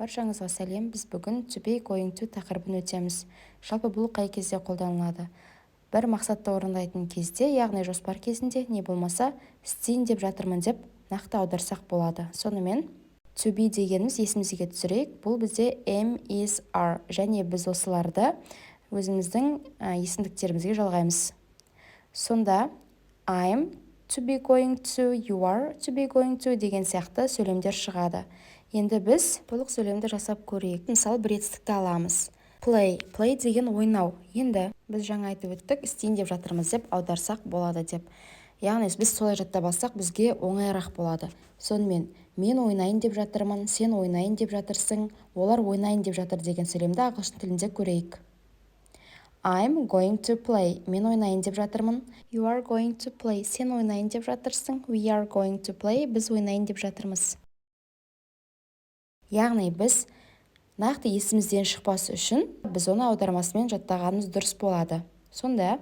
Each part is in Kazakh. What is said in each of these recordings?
Баршаңызға сәлем! Біз бүгін to be going to тақырыбын өтеміз. Жалпы, бұл қай кезде қолданылады? Бір мақсатты орындайтын кезде, яғни жоспар кезінде, не болмаса істейін деп жатырмын деп нақты аударсақ болады. Сонымен, to be дегеніміз, есімізге түсірейік, бұл бізде am, is, are және біз осыларды өзіміздің есімдіктерімізге жалғаймыз. Сонда I'm to be going to, you are to be going to деген сияқты сөйлемдер шығады. Енді біз толық сөйлемді жасап көрейік. Мысалы, бір етістікті аламыз: play. Play деген ойнау. Енді біз жаңа айтып өттік, істейін деп жатырмыз деп аударсақ болады деп, яғни біз солай жаттап алсақ, бізге оңайырақ болады. Сонымен, мен ойнайын деп жатырмын, сен ойнайын деп жатырсың, олар ойнайын деп жатыр деген сөйлемді ағылшын тілінде көрейік. I'm going to play. Мен ойнайын деп жатырмын. You are going to play. Сен ойнайын деп жатырсың. We are going to play. Біз ойнайын деп жатырмыз. Яғни біз нақты есімізден шықпас үшін біз оны аудармасымен жаттағанымыз дұрыс болады. Сонда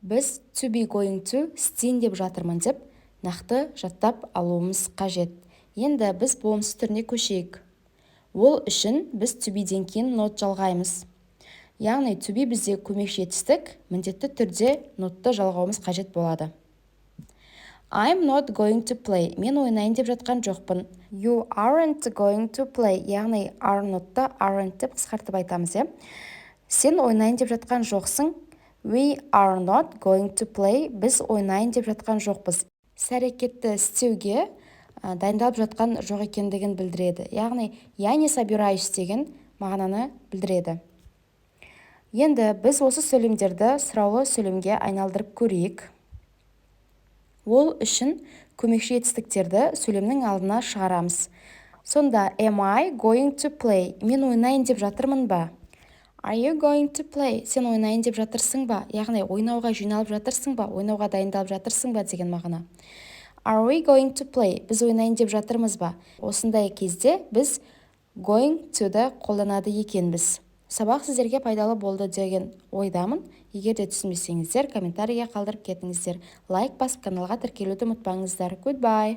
біз to be going to істейін деп жатырмын деп нақты жаттап алуымыз қажет. Енді біз болымсыз түріне көшейік. Ол үшін біз to be-ден кейін not жалғаймыз, яғни to be бізде көмекші етістік, міндетті түрде not-ты жалғауымыз қажет болады. I'm not going to play. Мен ойнайын деп жатқан жоқпын. You aren't going to play. Яғни are not-ты aren't деп қысқартып айтамыз, иә. Сен ойнайын деп жатқан жоқсың. We are not going to play. Біз ойнайын деп жатқан жоқпыз. Іс әрекетті істеуге дайындалып жатқан жоқ екендігін білдіреді. Яғни я не собираюсь деген мағынаны білдіреді. Енді біз осы сөйлемдерді сұраулы сөйлемге айналдырып көрейік. Ол үшін көмекші етістіктерді сөйлемнің алдына шығарамыз. Сонда am I going to play? Мен ойнайын деп жатырмын ба? Are you going to play? Сен ойнайын деп жатырсың ба? Яғни ойнауға жиналып жатырсың ба, ойнауға дайындалып жатырсың ба деген мағына. Are we going to play? Біз ойнайын деп жатырмыз ба? Осындай кезде біз going to-ды қолданады екенбіз. Сабақ сіздерге пайдалы болды деген ойдамын. Егер де түсінбесеңіздер, комментарийге қалдырып кетіңіздер. Лайк басып, каналға тіркелуді ұмытпаңыздар. Goodbye.